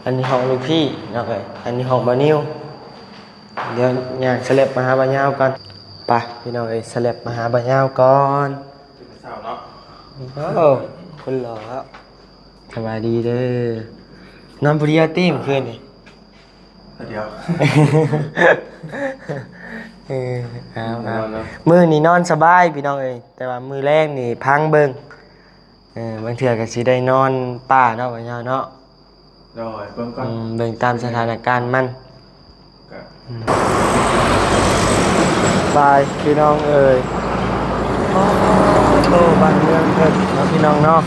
ອັນນີ້ຫ້ອງລູກພີ່ເນາະເອີຍ ອັນນີ້ຫ້ອງບ່າວນິວ. ດຽວຍ່າງສະແລັບມາຫາບ່າວຍາວກ່ອນ. ໄປພີ່ນ້ອງເອີຍ ສະແລັບມາຫາບ່າວຍາວກ່ອນ. ເຊົ້າເນາະ. ໂອ້ ຄົນຫຼໍ່. ສະບາຍດີເດີ. ນອນຜູ້ດຽວຕິມື້ຄືນນີ້? ດຽວ. ເອີ ເອົາ ເອົາ ມື້ນີ້ນອນສະບາຍພີ່ນ້ອງເອີຍ ແຕ່ວ່າມື້ແລງນີ້ພັງເບິ່ງ. ເອີ ບາງເທື່ອກໍຊິໄດ້ນອນປ່າເນາະ ບ່າວຍາວເນາະ. ໂດຍ ເບິ່ງກ່ອນ ອືມ ເບິ່ງຕາມສະຖານະການມັນ. ໄປພີ່ນ້ອງເອີຍ ໂອ້ ບ້ານເມືອງເພິ່ນເນາະ ພີ່ນ້ອງເນາະ.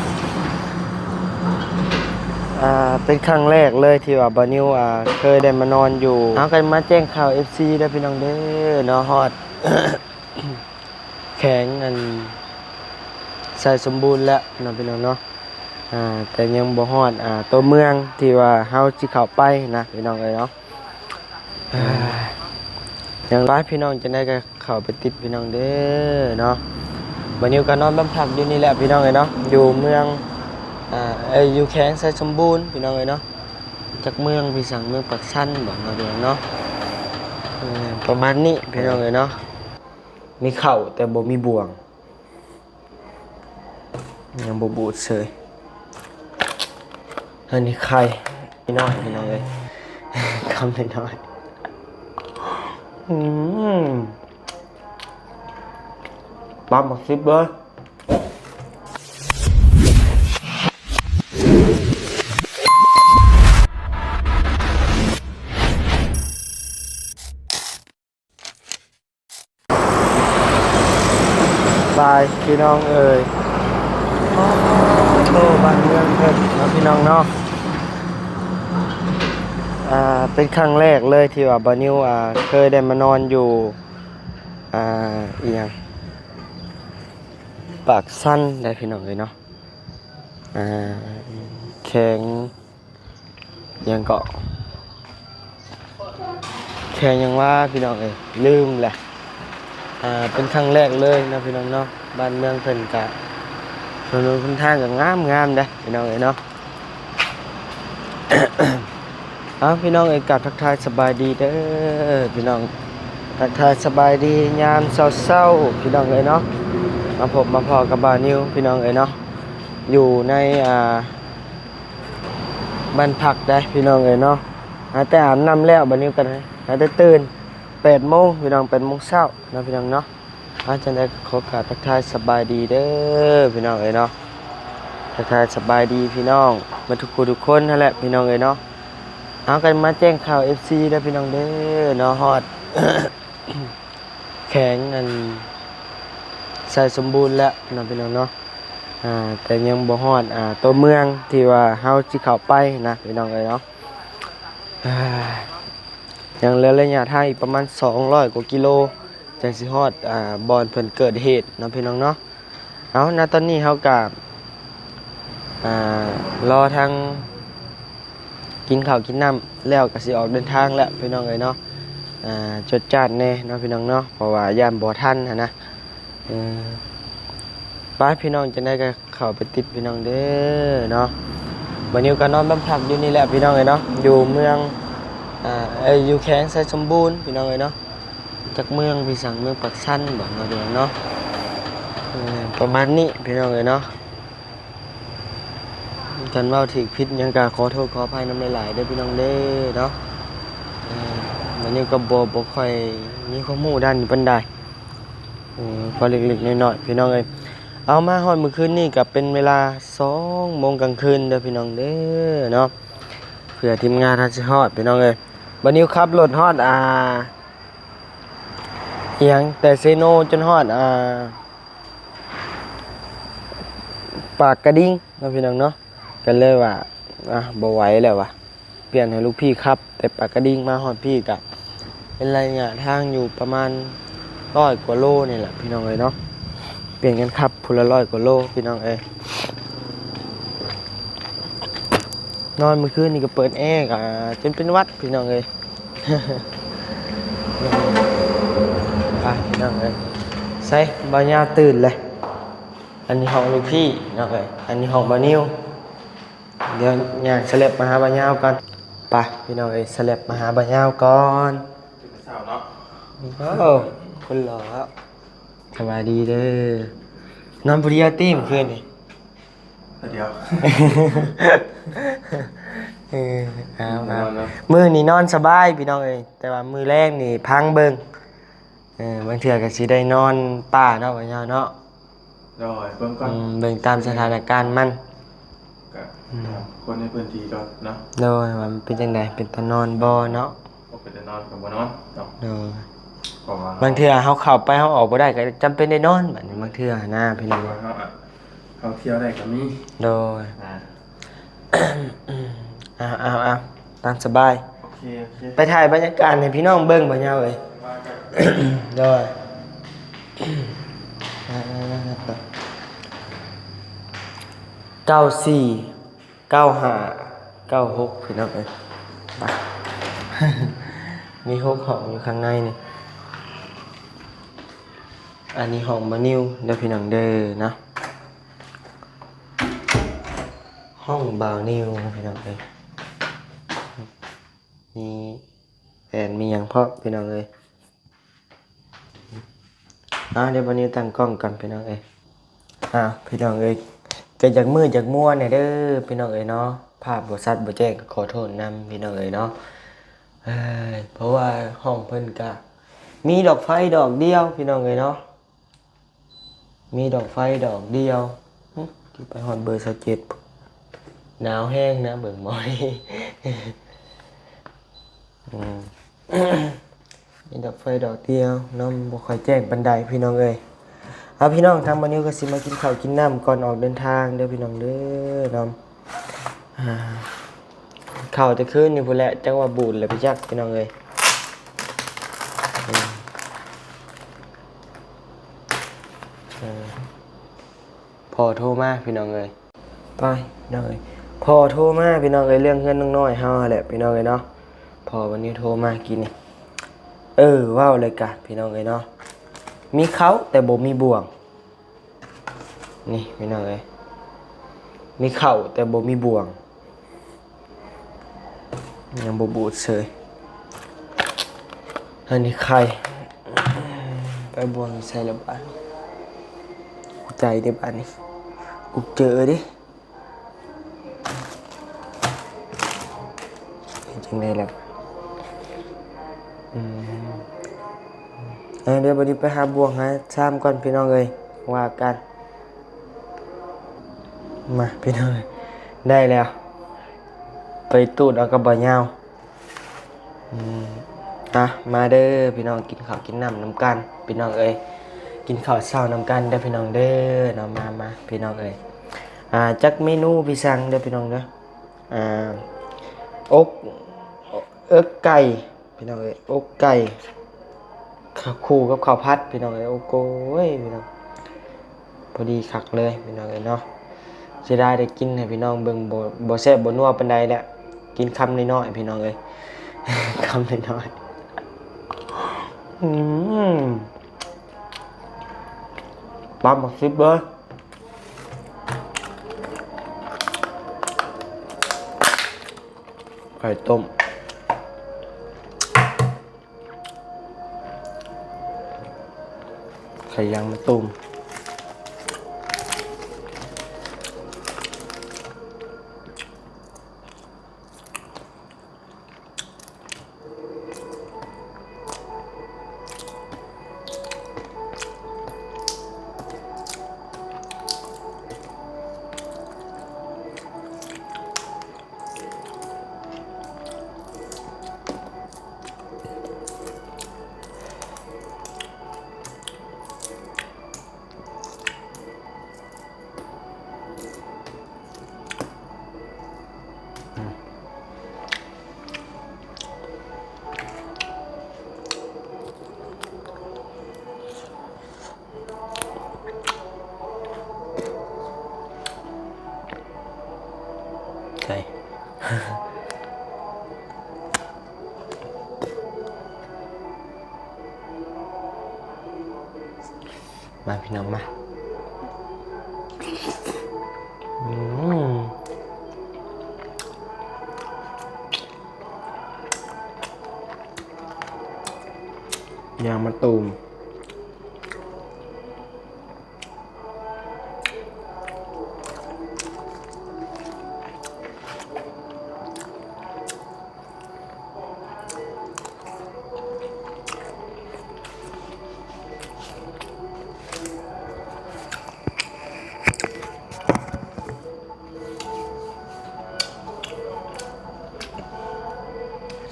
ອ່າ ເປັນຄັ້ງແລກເລີຍທີ່ວ່າບ່າວນິວ ອ່າ ເຄີຍໄດ້ມານອນຢູ່. ເຮົາກໍມາແຈ້ງຂ່າວເອັຟຊີເດີພີ່ນ້ອງເດີເນາະ ຮອດ ແຂວງອັນໄຊສົມບູນແລ້ວເນາະ ພີ່ນ້ອງເນາະ. ອ່າ ແຕ່ຍັງບໍ່ຮອດ ອ່າ ຕົວເມືອງທີ່ວ່າເຮົາຊິເຂົ້າໄປນະ ພີ່ນ້ອງເອີຍເນາະ. ອ່າ ຍັງຫຼາຍພີ່ນ້ອງ ຈັ່ງໃດກໍເຂົ້າໄປຕິດພີ່ນ້ອງເດີເນາະ. ບ່າວນິວກໍນອນບ້ານພັກຢູ່ນີ້ແຫຼະພີ່ນ້ອງເອີຍເນາະ ຢູ່ເມືອງ ອ່າ ເອີ ຢູ່ແຂວງໄຊສົມບູນພີ່ນ້ອງເອີຍເນາະ. ຈັກເມືອງພີ່ສັງ ເມືອງປາກຊັນບໍເນາະ ພີ່ນ້ອງເນາະ. ເອີ ປະມານນີ້ພີ່ນ້ອງເອີຍເນາະ. ມີເຂົ້າແຕ່ບໍ່ມີບ່ວງ ຍັງບໍ່ບູດເສີຍ. ອັນນີ້ໄຂ່ນ້ອຍໆ ພີ່ນ້ອງເອີຍ ຄຳນ້ອຍໆ. ອືມ ປັບໝາກສິບເລີຍ. ໄປພີ່ນ້ອງເອີຍ ໂອ້ ບ້ານເມືອງເພິ່ນເນາະ ພີ່ນ້ອງເນາະ. ອ່າ ເປັນຄັ້ງແລກເລີຍທີ່ວ່າບ່າວນິວ ອ່າ ເຄີຍໄດ້ມານອນຢູ່ ອ່າ ອີ່ຫຍັງ ປາກຊັນໄດ໋ ພີ່ນ້ອງເອີຍເນາະ. ອ່າ ແຂວງ ຫຍັງເກາະ ແຂວງຫຍັງຫວາພີ່ນ້ອງເອີຍ ລືມແຫຼະ. ອ່າ ເປັນຄັ້ງແລກເລີຍເນາະ ພີ່ນ້ອງເນາະ. ບ້ານເມືອງເພິ່ນກະ ຖະໜົນຫົນທາງກະງາມໆເດ້ ພີ່ນ້ອງເອີຍເນາະ. ເອົາ ພີ່ນ້ອງເອີຍ ກາບທັກທາຍສະບາຍດີເດີພີ່ນ້ອງ ທັກທາຍສະບາຍດີຍາມເຊົ້າໆ ພີ່ນ້ອງເອີຍເນາະ. ມາພົບມາພໍ້ກັບບ່າວນິວ ພີ່ນ້ອງເອີຍເນາະ ຢູ່ໃນ ອ່າ ບ້ານພັກໄດ໋ ພີ່ນ້ອງເອີຍເນາະ. ຫາແຕ່ອາບນ້ຳແລ້ວ ບາດນີ້ກໍຫາແຕ່ຕື່ນ ແປດໂມງ ພີ່ນ້ອງ ແປດໂມງເຊົ້າເນາະ ພີ່ນ້ອງເນາະ. ອາ ຈັ່ງໃດກໍຂໍກາບທັກທາຍສະບາຍດີເດີພີ່ນ້ອງເອີຍເນາະ ທັກທາຍສະບາຍດີພີ່ນ້ອງເບິດທຸກຜູ້ທຸກຄົນຫັ້ນແຫຼະ ພີ່ນ້ອງເອີຍເນາະ. ເຮົາກໍມາແຈ້ງຂ່າວເອັຟຊີເດີພີ່ນ້ອງເດີເນາະ ຮອດແຂວງອັນໄຊສົມບູນແລ້ວເນາະ ພີ່ນ້ອງເນາະ. ອ່າ ແຕ່ຍັງບໍ່ຮອດ ອ່າ ຕົວເມືອງທີ່ວ່າເຮົາຊິເຂົ້າໄປນະ ພີ່ນ້ອງເອີຍເນາະ. ອ່າ ຍັງເຫຼືອໄລຍະທາງອີກປະມານສອງຮ້ອຍກວ່າກິໂລ ຈັ່ງຊິຮອດ ອ່າ ບ່ອນເພິ່ນເກີດເຫດເນາະ ພີ່ນ້ອງເນາະ. ເອົາ ນະຕອນນີ້ເຮົາກະ ອ່າ ລໍທາງ ກິນເຂົ້າກິນນ້ຳແລ້ວກໍຊິອອກເດີນທາງແລ້ວ ພີ່ນ້ອງເອີຍເນາະ. ອ່າ ຈວດຈາດແດ່ເນາະ ພີ່ນ້ອງເນາະ ເພາະວ່າຢ້ານບໍ່ທັນຫັ້ນນະ. ເອີ ໄປ ພີ່ນ້ອງ ຈັ່ງໃດກໍເຂົ້າໄປຕິດ ພີ່ນ້ອງເດີເນາະ. ບາດນີ້ກໍນອນບ້ານພັກຢູ່ນີ້ແຫຼະ ພີ່ນ້ອງເອີຍເນາະ ຢູ່ເມືອງ ອ່າ ເອີ ຢູ່ແຂວງໄຊສົມບູນ ພີ່ນ້ອງເອີຍເນາະ. ຈັກເມືອງ ພີ່ສັງ ເມືອງປາກຊັນບໍເນາະ ພີ່ນ້ອງເນາະ. ເອີ ປະມານນີ້ ພີ່ນ້ອງເອີຍເນາະ. ຄັນເວົ້າຖືກຜິດຫຍັງກໍຂໍໂທດຂໍອະໄພນຳຫຼາຍໆເດີ ພີ່ນ້ອງເດີເນາະ. ເອີ ບາດນີ້ກໍບໍ່ ບໍ່ຄ່ອຍມີຄວາມຮູ້ດ້ານນີ້ປານໃດ ເອີ ພໍເລັກໆນ້ອຍໆ ພີ່ນ້ອງເອີຍ. ເອົາ ມາຮອດມື້ຄືນນີ້ກໍເປັນເວລາສອງໂມງກາງຄືນເດີ ພີ່ນ້ອງເດີເນາະ ເພື່ອທີມງານເຮົາຊິຮອດ ພີ່ນ້ອງເອີຍ. ບາດນີ້ຂັບລົດຮອດ ອ່າ ອີ່ຫຍັງ ແຕ່ເຊໂນຈົນຮອດ ອ່າ ປາກກະດິງເນາະ ພີ່ນ້ອງເນາະ. ກໍເລີຍວ່າ ອ່າ ບໍ່ໄຫວແລ້ວວ່າ ປ່ຽນໃຫ້ລູກພີ່ຂັບແຕ່ປາກກະດິງມາຮອດພີ້ ກະເປັນໄລຍະທາງຢູ່ປະມານຮ້ອຍກວ່າໂລນີ້ແຫຼະ ພີ່ນ້ອງເອີຍເນາະ. ປ່ຽນກັນຂັບຜູ້ລະຮ້ອຍກວ່າໂລ ພີ່ນ້ອງເອີຍ. ນອນມື້ຄືນນີ້ກໍເປີດແອ ກໍຈົນເປັນຫວັດ ພີ່ນ້ອງເອີຍ. ໄປ ພີ່ນ້ອງເອີຍ ໃສ ບ່າວຍາວຕື່ນແລ້ວ. ອັນນີ້ຫ້ອງລູກພີ່ເນາະເອີຍ ອັນນີ້ຫ້ອງບ່າວນິວ. ດຽວຍ່າງສະແລັບມາຫາບ່າວຍາວກ່ອນ. ໄປພີ່ນ້ອງເອີຍ ສະແລັບມາຫາບ່າວຍາວກ່ອນ. ເຊົ້າເນາະ. ໂອ້ ຄົນຫຼໍ່. ສະບາຍດີເດີ. ນອນຜູ້ດຽວຕິມື້ຄືນນີ້? ດຽວ. ເອີ ເອົາ ເອົາ ນອນເນາະ. ມື້ນີ້ນອນສະບາຍພີ່ນ້ອງເອີຍ ແຕ່ວ່າມື້ແລງນີ້ພັງເບິ່ງ. ເອີ ບາງເທື່ອກໍຊິໄດ້ນອນປ່າເນາະ ບ່າວຍາວເນາະ. ໂດຍ ເບິ່ງກ່ອນ. ອືມ ເບິ່ງຕາມສະຖານະການມັນ. ກະ ອືມ ຖາມຄົນໃນພື້ນທີ່ກ່ອນເນາະ. ໂດຍ ວ່າມັນເປັນຈັ່ງໃດ ເປັນຕານອນບໍ່ເນາະ? ບໍ່ເປັນຕານອນກໍບໍ່ນອນເນາະ. ໂດຍ ເພາະວ່າບາງເທື່ອເຮົາເຂົ້າໄປເຮົາອອກບໍ່ໄດ້ ກໍຈຳເປັນໄດ້ນອນ ບາດນີ້ບາງເທື່ອນະພີ່ນ້ອງ. ເພາະວ່າເຮົາ ເຮົາທ່ຽວໄດ້ກໍມີ. ໂດຍ ອ່າ ເອົາ ເອົາ ເອົາ ຕາມສະບາຍ. ໂອເຄ ໂອເຄ ໄປຖ່າຍບັນຍາກາດໃຫ້ພີ່ນ້ອງເບິ່ງ ບ່າວຍາວເອີຍ. ໂດຍ ເກົ້າສີ່ ເກົ້າຫ້າ ເກົ້າຫົກ ພີ່ນ້ອງເອີຍ. ໄປ ມີຫົກຫ້ອງຢູ່ຂ້າງໃນນີ້. ອັນນີ້ຫ້ອງບ່າວນິວເດີພີ່ນ້ອງເດີເນາະ. ຫ້ອງບ່າວນິວພີ່ນ້ອງເອີຍ. ມີແປນມີຫຍັງພ້ອມພີ່ນ້ອງເອີຍ. ອ່າ ດຽວບ່າວນິວຕັ້ງກ້ອງກ່ອນພີ່ນ້ອງເອີຍ. ອ່າ ພີ່ນ້ອງເອີຍ ກໍຢາກມືດຢາກມົວແດ່ເດີພີ່ນ້ອງເອີຍເນາະ. ພາບບໍ່ຊັດບໍ່ແຈ້ງກໍຂໍໂທດນຳພີ່ນ້ອງເອີຍເນາະ. ເອີ ເພາະວ່າຫ້ອງເພິ່ນກະມີດອກໄຟດອກດຽວພີ່ນ້ອງເອີຍເນາະ. ມີດອກໄຟດອກດຽວ. ຫຶ ໄປຮອດເບີຊາວເຈັດ ໜາວແຮງນະ ເບິ່ງໝໍນີ້. ອືມ ມີດອກໄຟດອກດຽວເນາະ ບໍ່ຄ່ອຍແຈ້ງປານໃດພີ່ນ້ອງເອີຍ. ເອົາ ພີ່ນ້ອງ ທາງບ່າວນິວກໍຊິມາກິນເຂົ້າກິນນ້ຳກ່ອນອອກເດີນທາງເດີພີ່ນ້ອງເດີເນາະ. ອ່າ ເຂົ້າແຕ່ຄືນນີ້ພຸ້ນແຫຼະ ຈັກວ່າບູດແລ້ວໄປຈັກ ພີ່ນ້ອງເອີຍ. ອືມ ເອີ ພໍ່ໂທມາພີ່ນ້ອງເອີຍ. ໄປພີ່ນ້ອງເອີຍ ພໍ່ໂທມາພີ່ນ້ອງເອີຍ ເລື່ອງເຮືອນນ້ອງນ້ອຍເຮົາຫັ້ນແຫຼະພີ່ນ້ອງເອີຍເນາະ. ພໍ່ວັນນີ້ໂທມາກີ້ນີ້. ເອີ ເວົ້າເລີຍກະພີ່ນ້ອງເອີຍເນາະ ມີເຂົ້າແຕ່ບໍ່ມີບ່ວງ. ນີ້ພີ່ນ້ອງເອີຍ ມີເຂົ້າແຕ່ບໍ່ມີບ່ວງ. ຍັງບໍ່ບູດເສີຍ. ອັນນີ້ໄຂ່ ໄປບ່ວງໃສ່ລະບາດ. ອຸກໃຈເດ້ບາດນີ້ ອຸກເຈີເດ້. ເຮັດຈັ່ງໃດລະ? ອືມ ເອີ ດຽວບັດນີ້ໄປຫາບ່ວງຫາຊາມກ່ອນພີ່ນ້ອງເອີຍ ວ່າກັນ. ມາພີ່ນ້ອງ ໄດ້ແລ້ວ ໄປຕູດເອົາກັບບ່າວຍາວ. ອືມ ອ່ະ ມາເດີພີ່ນ້ອງ ກິນເຂົ້າກິນນ້ຳນຳກັນພີ່ນ້ອງເອີຍ. ກິນເຂົ້າເຊົ້ານຳກັນເດີພີ່ນ້ອງເດີເນາະ. ມາ ມາພີ່ນ້ອງເອີຍ. ອ່າ ຈັກເມນູທີ່ສັ່ງເດີພີ່ນ້ອງເດີ. ອ່າ ອົກ ເອິກໄກ່ພີ່ນ້ອງເອີຍ ອົກໄກ່ ຄູ່ກັບເຂົ້າຜັດພີ່ນ້ອງເອີຍ. ໂອ້ໂກຍພີ່ນ້ອງ ພໍດີຄັກເລີຍພີ່ນ້ອງເອີຍເນາະ. ເສຍດາຍໄດ້ກິນໃຫ້ພີ່ນ້ອງເບິ່ງ ບໍ່ ບໍ່ແຊບບໍ່ນົວປານໃດແຫຼະ. ກິນຄຳນ້ອຍໆພີ່ນ້ອງເອີຍ ຄຳນ້ອຍໆ. ອືມ ຕຳບັກສິບເລີຍ. ໄຂ່ຕົ້ມ ໄຂ່ຍາງມະຕູມ. ໃສ່ ມາພີ່ນ້ອງມາ. ອືມ. ຍ່າງມາຕູມ.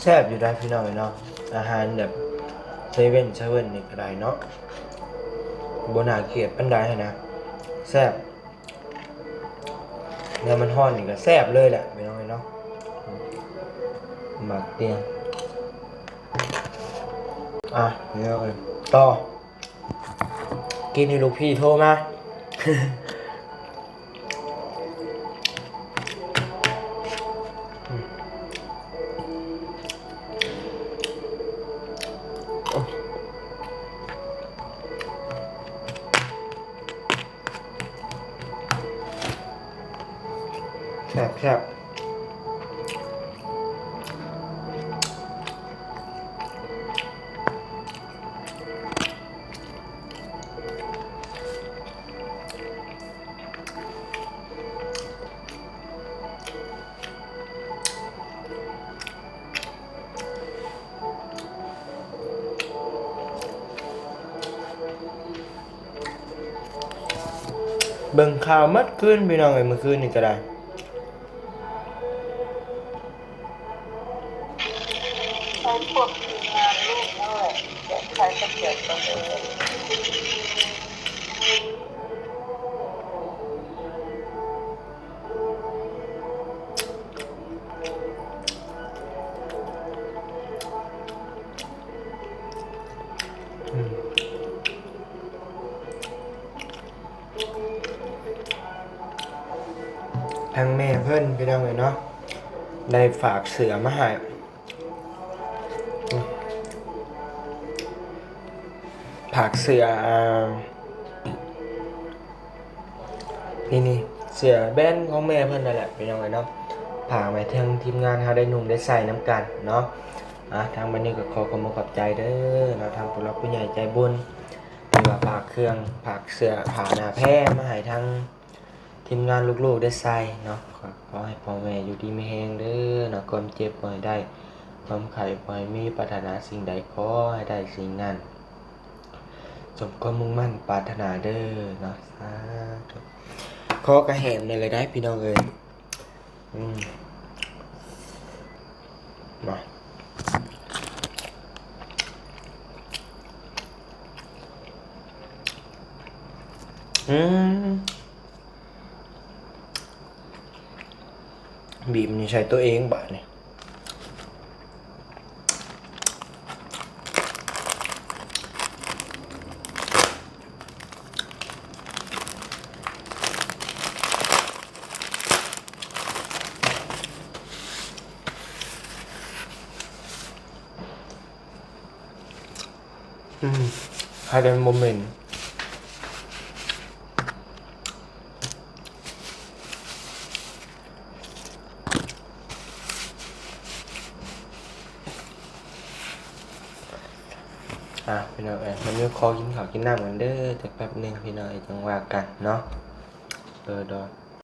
ແຊບຢູ່ໄດ໋ພີ່ນ້ອງເອີຍເນາະ, ອາຫານແບບເຊເວັ່ນ ເຊເວັ່ນນີ້ກໍໄດ້ເນາະ, ບໍ່ໜ້າກຽດປານໃດຫັ້ນນະ, ແຊບ. ແນວມັນຮ້ອນນີ້ກໍແຊບເລີຍແຫຼະພີ່ນ້ອງເອີຍເນາະ, ໝາກຕຽງ. ອ່ະ ພີ່ນ້ອງເອີຍ ຕໍ່ ກິນໃຫ້ລູກພີ່ໂທມາ. ແຊບໆ. ເບິ່ງຂ່າວໝົດຄືນພີ່ນ້ອງເອີຍ ມື້ຄືນນີ້ກໍໄດ້. ໃຫ້ພວກທີມງານລູກນັ້ນແຫຼະ ແຈກໄຂ່ກັບແຈກປາເດີ. ທາງແມ່ເພິ່ນພີ່ນ້ອງເອີຍເນາະ ໄດ້ຝາກເສື້ອມາໃຫ້. ຝາກເສື້ອ ອ່າ ນີ້ໆ ເສື້ອແບຣນຂອງແມ່ເພິ່ນນັ້ນແຫຼະພີ່ນ້ອງເອີຍເນາະ, ຝາກໄວ້ທາງທີມງານເຮົາໄດ້ນຸ່ງໄດ້ໃສ່ນຳກັນເນາະ. ອ່າ ທາງບັດນີ້ກໍຂໍຂອບອົກຂອບໃຈເດີເນາະ ທາງຜູ້ຫຼັກຜູ້ໃຫຍ່ໃຈບຸນ ທີ່ວ່າຝາກເຄື່ອງ ຝາກເສື້ອຜ້າໜ້າແພມາໃຫ້ທາງ ທີມງານລູກໆໄດ້ໃສ່ເນາະ. ຂໍໃຫ້ພໍ່ແມ່ຢູ່ດີມີແຮງເດີເນາະ, ຄວາມເຈັບບໍ່ໃຫ້ໄດ້ ຄວາມໄຂ້ບໍ່ໃຫ້ມີ, ປາດຖະໜາສິ່ງໃດຂໍໃຫ້ໄດ້ສິ່ງນັ້ນ ສົມຄວາມມຸ່ງໝັ້ນປາດຖະໜາເດີເນາະ. ສາທຸ. ຂໍກະແຫມແດ່ເລີຍໄດ໋ພີ່ນ້ອງເອີຍ. ອືມ ມາ ອືມ. ບີບນີ້ໃສ່ຕົວເອງບາດນີ້. ອືມ ໃຫ້ໄດ້ໂມເມັນ. ອ່າ ພີ່ນ້ອງເອີຍ ມາມີຂໍກິນເຂົ້າກິນນ້ຳກັນເດີ ຈັກແປັບໜຶ່ງພີ່ນ້ອງເອີຍ ຈັ່ງວ່າກັນເນາະ. ເອີ ດອກ.